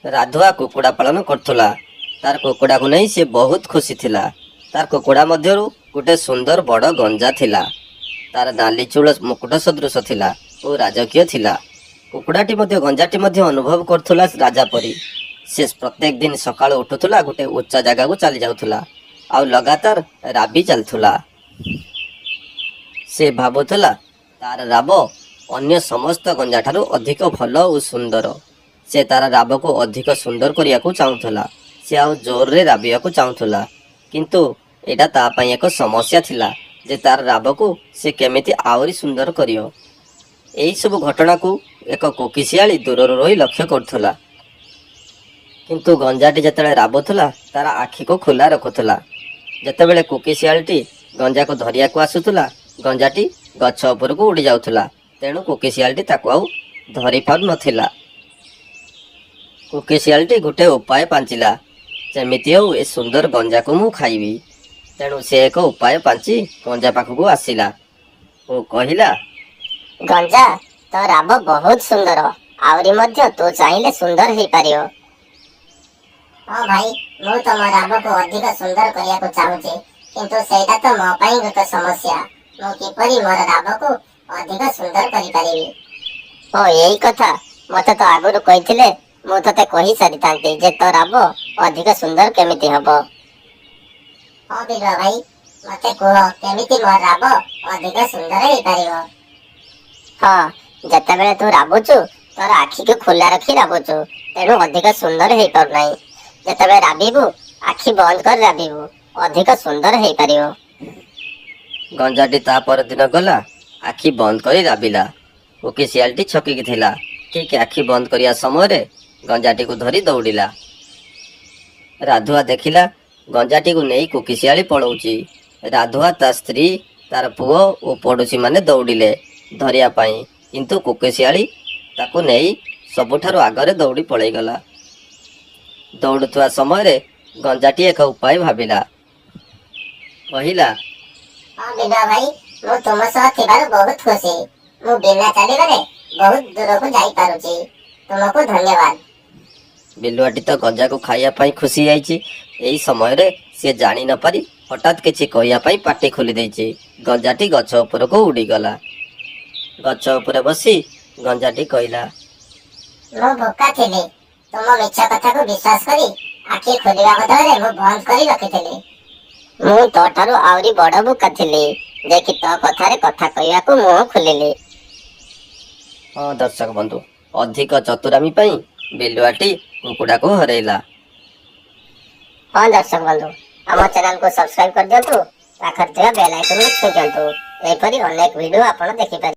ରାଧୁଆ କୁକୁଡ଼ା ପାଳନ କରୁଥିଲା। ତାର କୁକୁଡ଼ାକୁ ନେଇ ସେ ବହୁତ ଖୁସି ଥିଲା। ତାର କୁକୁଡ଼ା ମଧ୍ୟରୁ ଗୋଟେ ସୁନ୍ଦର ବଡ଼ ଗଞ୍ଜା ଥିଲା। ତାର ନାଲି ଚୂଳ ମୁକୁଟ ସଦୃଶ ଥିଲା ଓ ରାଜକୀୟ ଥିଲା। କୁକୁଡ଼ାଟି ମଧ୍ୟ, ଗଞ୍ଜାଟି ମଧ୍ୟ ଅନୁଭବ କରୁଥିଲା ରାଜା ପରି। ସେ ପ୍ରତ୍ୟେକ ଦିନ ସକାଳୁ ଉଠୁଥିଲା, ଗୋଟେ ଉଚ୍ଚା ଜାଗାକୁ ଚାଲି ଯାଉଥିଲା ଆଉ ଲଗାତାର ରାବି ଚାଲୁଥିଲା। ସେ ଭାବୁଥିଲା, ତାର ରାବ ଅନ୍ୟ ସମସ୍ତ ଗଞ୍ଜାଠାରୁ ଅଧିକ ଭଲ ଓ ସୁନ୍ଦର। ସେ ତାର ରାବକୁ ଅଧିକ ସୁନ୍ଦର କରିବାକୁ ଚାହୁଁଥିଲା। ସେ ଆଉ ଜୋରରେ ରାବିବାକୁ ଚାହୁଁଥିଲା। କିନ୍ତୁ ଏଇଟା ତା ପାଇଁ ଏକ ସମସ୍ୟା ଥିଲା ଯେ ତାର ରାବକୁ ସେ କେମିତି ଆହୁରି ସୁନ୍ଦର କରିବ। ଏହିସବୁ ଘଟଣାକୁ ଏକ କୋକିଶିଆଳି ଦୂରରୁ ରହି ଲକ୍ଷ୍ୟ କରୁଥିଲା। କିନ୍ତୁ ଗଞ୍ଜାଟି ଯେତେବେଳେ ରାବୁଥିଲା, ତାର ଆଖିକୁ ଖୋଲା ରଖୁଥିଲା। ଯେତେବେଳେ କୋକିଶିଆଳିଟି ଗଞ୍ଜାକୁ ଧରିବାକୁ ଆସୁଥିଲା, ଗଞ୍ଜାଟି ଗଛ ଉପରକୁ ଉଡ଼ି ଯାଉଥିଲା। ତେଣୁ କୋକିଶିଆଳିଟି ତାକୁ ଆଉ ଧରି ପାରୁନଥିଲା। କୋକିଶିଆଳିଟି ଗୋଟେ ଉପାୟ ପାଞ୍ଚିଲା, ଯେମିତି ହଉ ଏ ସୁନ୍ଦର ଗଞ୍ଜାକୁ ମୁଁ ଖାଇବି। ତେଣୁ ସେ ଏକ ଉପାୟ ପାଞ୍ଚି ଗଞ୍ଜା ପାଖକୁ ଆସିଲା ଓ କହିଲା, ଗଞ୍ଜା, ତୋ ରାବ ବହୁତ ସୁନ୍ଦର। ଆହୁରି ମଧ୍ୟ ତୁ ଚାହିଁଲେ ସୁନ୍ଦର ହେଇପାରିବ। ହଁ ଭାଇ, ମୁଁ ତ ମୋ ରାବକୁ ଅଧିକ ସୁନ୍ଦର କରିବାକୁ ଚାହୁଁଛି, କିନ୍ତୁ ସେଇଟା ତ ମୋ ପାଇଁ ଗୋଟେ ସମସ୍ୟା। ମୁଁ କିପରି ମୋର ରାବକୁ ଅଧିକ ସୁନ୍ଦର କରିପାରିବି? ଓ, ଏଇ କଥା! ମତେ ତ ଆଗରୁ କହିଥିଲେ ମୁଁ ତତେ କହି ସାରିଥାନ୍ତି ଯେ ତୋ ରାବ ଅଧିକ ସୁନ୍ଦର କେମିତି ହବ। ହଁ ବିଲୁଆ ଭାଇ, ମତେ କୁହ, କେମିତି ମୋ ରାବ ଅଧିକ ସୁନ୍ଦର ହେଇପାରିବ? ହଁ, ଯେତେବେଳେ ତୁ ରାବୁଛୁ, ତୋର ଆଖିକୁ ଖୋଲା ରଖି ରାବୁଛୁ, ତେଣୁ ଅଧିକ ସୁନ୍ଦର ହେଇପାରୁନାହିଁ। ଯେତେବେଳେ ରାବିବୁ, ଆଖି ବନ୍ଦ କରି ରାବିବୁ, ଅଧିକ ସୁନ୍ଦର ହେଇପାରିବ। ଗଞ୍ଜାଟି ତା ପରଦିନ ଗଲା, ଆଖି ବନ୍ଦ କରି ରାବିଲା। କୋକିଶିଆଳିଟି ଛକିକି ଥିଲା। ଠିକ୍ ଆଖି ବନ୍ଦ କରିବା ସମୟରେ ଗଞ୍ଜାଟିକୁ ଧରି ଦୌଡ଼ିଲା। ରାଧୁଆ ଦେଖିଲା, ଗଞ୍ଜାଟିକୁ ନେଇ କୋକିଶିଆଳି ପଳଉଛି। ରାଧୁଆ, ତା ସ୍ତ୍ରୀ, ତାର ପୁଅ ଓ ପଡ଼ୋଶୀମାନେ ଦୌଡ଼ିଲେ ଧରିବା ପାଇଁ। କିନ୍ତୁ କୋକିଶିଆଳି ତାକୁ ନେଇ ସବୁଠାରୁ ଆଗରେ ଦୌଡ଼ି ପଳେଇଗଲା। ଦୌଡ଼ୁଥିବା ସମୟରେ ଗଞ୍ଜାଟି ଏକ ଉପାୟ ଭାବିଲା। କହିଲା, ହଁ ବିଲୁଆ ଭାଇ, ମୁଁ ତୁମ ସହ ଥିବାରୁ ବହୁତ ଖୁସି। ମୁଁ ବିନା ଚାଲିବାରେ ବହୁତ ଦୂରକୁ ଯାଇପାରୁଛି। ତୁମକୁ ଧନ୍ୟବାଦ। ବିଲୁଆଟି ତ ଗଞ୍ଜାକୁ ଖାଇବା ପାଇଁ ଖୁସି ଯାଇଛି। ଏହି ସମୟରେ ସିଏ ଜାଣି ନ ପାରି ହଠାତ୍ କିଛି କହିବା ପାଇଁ ପାଟି ଖୋଲି ଦେଇଛି। ଗଞ୍ଜାଟି ଗଛ ଉପରକୁ ଉଡ଼ିଗଲା। ଗଛ ଉପରେ ବସି ଗଞ୍ଜାଟି କହିଲା, ମୁଁ ବୋକା ଥିଲି। ତୁମ ମିଛ କଥାକୁ ବିଶ୍ୱାସ କରି ଆଖି ଖୋଲିବା ବଦଳରେ ମୁଁ ବନ୍ଦ କରି ରଖିଥିଲି। ମୁଁ ତୋ ଠାରୁ ଆହୁରି ବଡ ବୋକା ଥିଲି ଯେ କି ତୋ କଥାରେ କଥା କହିବାକୁ ମୁହଁ ଖୋଲିଲି। ହଁ ଦର୍ଶକ ବନ୍ଧୁ, ଅଧିକ ଚତୁରାମି ପାଇଁ ବିଲୁଆଟି କୁକୁଡ଼ାକୁ ହରେଇଲା। ହଁ ଦର୍ଶକ ବନ୍ଧୁ, ଆମ ଚ୍ୟାନେଲକୁ ସବସ୍କ୍ରାଇବ କରିଦିଅନ୍ତୁ, ପାଖରେ ଥିବା ବେଲ୍ ଆଇକନକୁ ଛୁଇଁ ଦିଅନ୍ତୁ। ଏହିପରି ଅନେକ ଭିଡ଼ିଓ ଆପଣ ଦେଖିପାରିବେ।